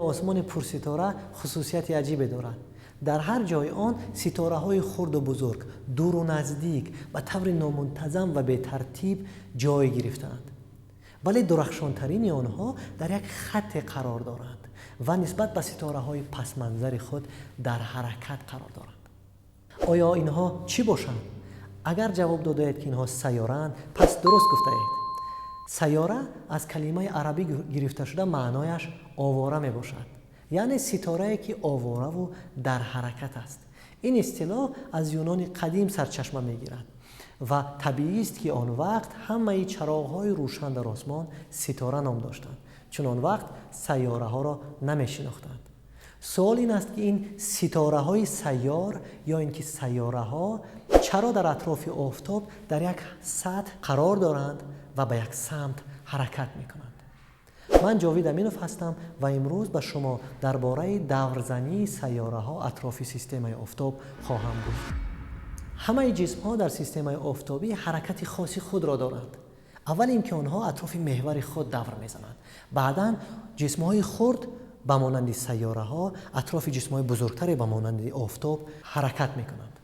Осмони пурситора хусусияти аҷибе дорад. Дар ҳар ҷои он ситораҳои хурду бузург, дуру наздик, ба таври номунтазам ва бетартиб ҷой гирифтаанд. Вале дурахшонтарини онҳо дар як хатте қарор доранд ва нисбат ба ситораҳои пасманзари худ дар ҳаракат қарор доранд. Оё инҳо чӣ бошанд? Агар ҷавоб додаед, ки инҳо сайёраанд, пас дуруст гуфтаед. Сайёра аз калимаи арабӣ гирифта шуда, маънояш овора мебошад, яъне ситорае, киовораву дар ҳаракат аст. Ин истилоҳ аз Юнони қадим сарчашма мегирад ва табиист, ки он вақт ҳамаи чароғҳои рӯшан дар осмон ситора ном доштанд, чун он вақт сайёраҳоро намешинохтанд. Суол ин аст, ки ин ситораҳои сайёр ё ин ки сайёраҳо чаро дар атрофи офтоб дар як сатҳ қарор доранд ва ба як самт ҳаракат мекунанд? Ман Ҷовид Аминов ҳастам ва имрӯз ба шумо дар бораи даврзании сайёраҳо атрофи системаи офтоб хоҳам гуфт. Ҳамаи ҷисмҳо дар системаи офтобӣ ҳаракати хоси худро доранд. Аввал ин ки онҳо атрофи меҳвари худ давр мезананд. Баъдан ҷисмҳои хурд ба монанди сайёраҳо атрофи ҷисмҳои бузургтаре ба монанди офтоб ҳаракат мекунанд.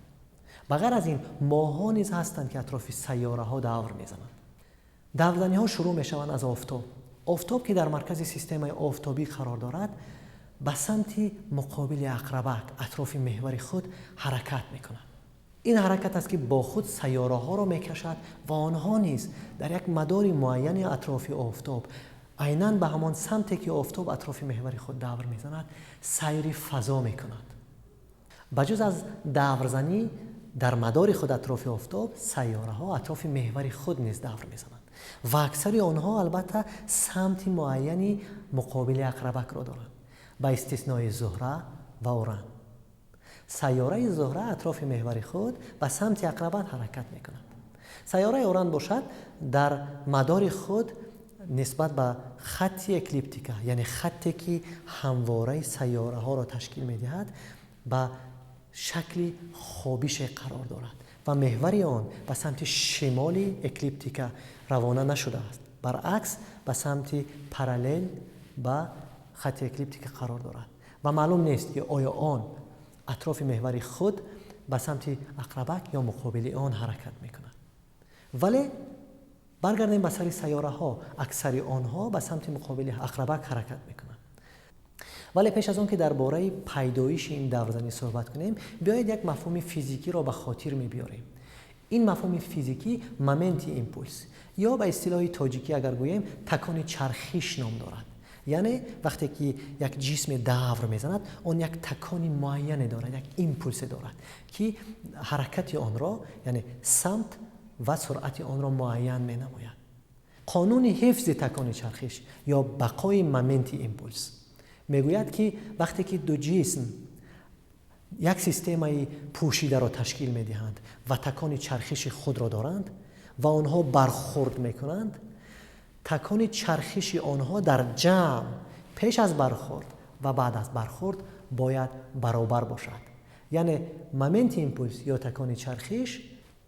Ба ғайр аз ин, моҳҳо низ ҳастанд, ки атрофи сайёраҳо давр мезананд. Даврзаниҳо шурӯъ мешаванд аз офтоб. Офтоб, ки дар маркази системаи офтобӣ қарор дорад, ба самти муқобили ақрабак атрофи меҳвари худ ҳаракат мекунад. Ин ҳаракат аст, ки бо худ сайёраҳоро мекашад ва онҳо низ дар як мадори муайяни атрофи офтоб, айнан ба ҳамон самте, ки офтоб атрофи меҳвари худ давр мезанад, сайри фазо мекунад. Ба ҷуз аз даврзанӣ дар мадори худ атрофи офтоб, сайёраҳо атрофи меҳвари худ низ давр мезананд ва аксари онҳо, албатта, самти муайяни муқобили ақрабакро доранд, ба истиснои Зуҳра ва Уран. Сайёраи Зуҳра атрофи меҳвари худ ба самти ақрабак ҳаракат мекунад. Сайёраи Уран бошад, дар мадори худ нисбат ба хатти эклиптика, яъне хатте, ки ҳамвораи сайёраҳоро ташкил медиҳад, ба шакли хобише қарор дорад ва меҳвари он ба самти шимоли эклиптика равона нашудааст, баръакс, ба самти параллел ба хатти эклиптика қарор дорад ва маълум нест, ки оё он атрофи меҳвари худ ба самти ақрабак ё муқобили он ҳаракат мекунад. Вале баргардем ба сари сайёраҳо. Аксари онҳо ба самти муқобили ақрабак ҳаракат мекунанд. Вале пеш аз он ки дар бораи пайдоиши ин даврзанӣ суҳбат кунем, биёед як мафҳуми физикиро ба хотир мебиёрем. Ин мафҳуми физикӣ моменти импулс ё ба истилоҳи тоҷикӣ агар гӯем, такони чархиш ном дорад. Яъне вақте ки як ҷисме давр мезанад, он як такони муайяне дорад, як импулсе дорад, ки ҳаракати онро, яъне самт ва суръати онро муайян менамояд. Қонуни ҳифзи такони чархиш ё бақои моменти импулс мегӯяд, ки вақте ки ду ҷисм як системаи пӯшидаро ташкил медиҳанд ва такони чархиши худро доранд ва онҳо бархӯрд мекунанд, такони чархиши онҳо дар ҷамъ пеш аз бархӯрд ва баъд аз бархӯрд бояд баробар бошад. Яъне моменти импулс ё такони чархиш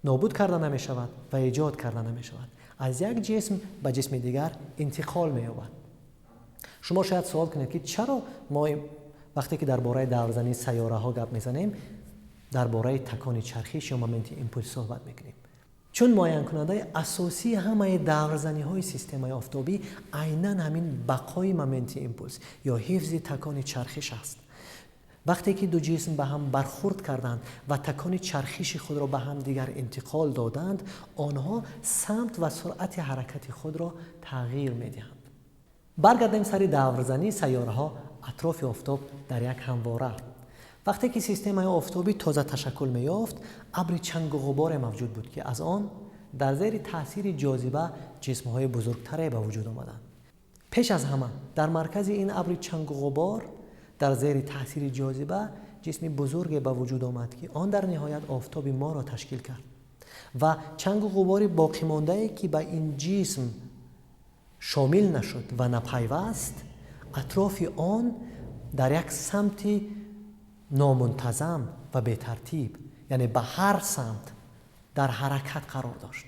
нобуд карда намешавад ва эҷод карда намешавад, аз як ҷисм ба ҷисми дигар интиқол меёбад. Шумо шояд суол кунед, ки чаро мо вақте ки дар бораи даврзании сайёраҳо гап мезанем, дар бораи такони чархиш ё моменти импулс суҳбат мекунем? Чун муайянкунандаи асосии ҳамаи даврзаниҳои системаи офтобӣ айнан ҳамин бақои моменти импулс ё ҳифзи такони чархиш аст. Вақте ки ду ҷисм ба ҳам бархӯрд карданд ва такони чархиши худро ба ҳам дигар интиқол доданд, онҳо самт ва суръати ҳаракати худро тағйир медиҳанд. Баргардем сари даврзании сайёраҳо атрофи офтоб дар як ҳамвора. Вақте ки системаи офтобӣ тоза ташаккул меёфт, абри чангу ғуборе мавҷуд буд, ки аз он дар зери таъсири ҷозиба ҷисмҳои бузургтаре ба вуҷуд омаданд. Пеш аз ҳама дар маркази ин абри чангу ғубор дар зери таъсири ҷозиба ҷисми бузурге ба вуҷуд омад, ки он дар ниҳоят офтоби моро ташкил кард ва чангу ғубори боқимондае, ки ба ин ҷисм шомил нашуд ва напайваст, атрофи он дар як самти номунтазам ва бетартиб, яъне ба ҳар самт дар ҳаракат қарор дошт.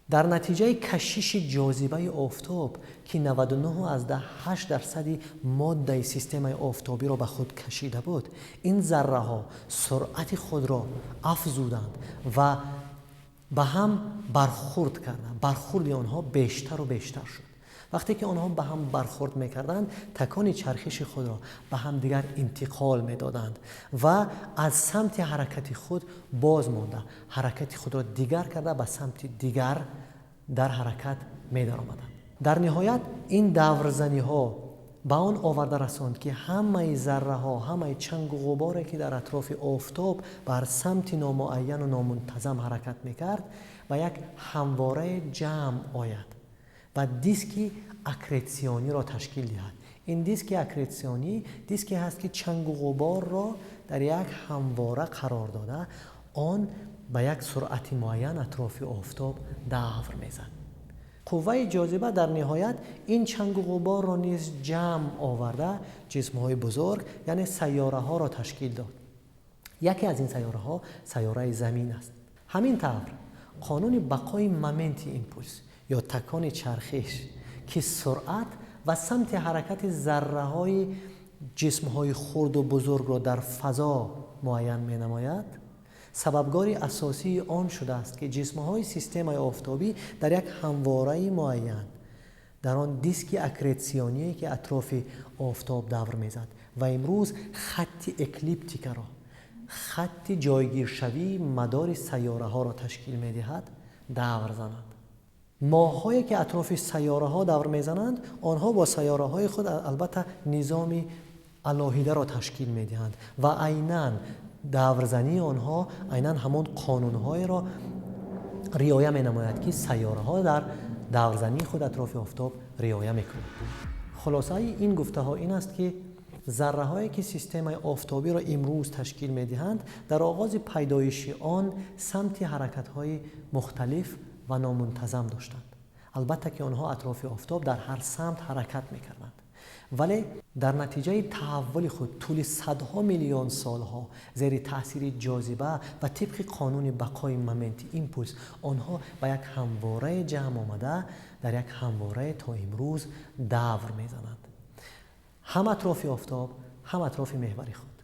Дар натиҷаи кашиши ҷозибаи офтоб, ки 99,8% моддаи системаи офтобиро ба худ кашида буд, ин зарраҳо суръати худро афзуданд ва ба ҳам бархурд карданд. Бархурди онҳо бештару бештар шуд. Вақте ки онҳо ба ҳам бархурд мекарданд, такони чархиши худро ба ҳамдигар интиқол медоданд ва аз самти ҳаракати худ боз монда, ҳаракати худро дигар карда, ба самти дигар дар ҳаракат медаромаданд. Дар ниҳоят ин даврзаниҳо ба он оварда расонд, ки ҳамаи зарраҳо, ҳамаи чангу ғуборе, ки дар атрофи офтоб бар самти номуайяну номунтазам ҳаракат мекард, ба як ҳамвораи ҷамъ ояд ва диски аккретсиониро ташкил диҳад. Ин диски аккретсионӣ диске ҳаст, ки чангу ғуборро дар як ҳамвора қарор дода, он ба як суръати муайян атрофи офтоб давр мезад. Қувваи ҷозиба дар ниҳоят ин чангу ғуборро низ ҷамъ оварда, ҷисмҳои бузург, яъне сайёраҳоро ташкил дод. Яке аз ин сайёраҳо сайёраи Замин аст. Ҳамин тавр қонуни бақои моменти импулс ё такони чархиш, ки суръат ва самти ҳаракати зарраҳои ҷисмҳои хурду бузургро дар фазо муайян менамояд, сабабгори асосии он шудааст, ки ҷисмҳои системаи офтобӣ дар як ҳамвораи муайян, дар он диски аккретсионие, ки атрофи офтоб давр мезад ва имрӯз хатти эклиптикаро, хатти ҷойгиршавии мадори сайёраҳоро ташкил медиҳад, давр зананд. Моҳҳое, ки атрофи сайёраҳо давр мезананд, онҳо бо сайёраҳои худ албатта низоми алоҳидаро ташкил медиҳанд ва айнан даврзании онҳо айнан ҳамон қонунҳоеро риоя менамояд, ки сайёраҳо дар даврзании худ атрофи офтоб риоя мекунанд. Хулосаи ин гуфтаҳо ин аст, ки зарраҳое, ки системаи офтобиро имрӯз ташкил медиҳанд, дар оғози пайдоиши он самти ҳаракатҳои мухталиф ва номунтазам доштанд. Албатта ки онҳо атрофи офтоб дар ҳар самт ҳаракат мекарданд, вале дар натиҷаи таҳаввули худ тӯли садҳо миллион солҳо зери таъсири ҷозиба ва тибқи қонуни бақои моменти импулс онҳо ба як ҳамвораи ҷамъ омада, дар як ҳамворае то имрӯз давр мезананд, ҳам атрофи офтоб, ҳам атрофи меҳвари худ.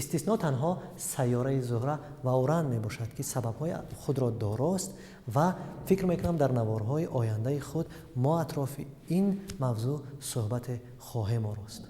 Истисно танҳо сайёраи Зуҳра ва Уран мебошад, ки сабабҳои худро дорост ва фикр мекунам дар наворҳои ояндаи худ мо атрофи ин мавзӯъ суҳбате хоҳем орост.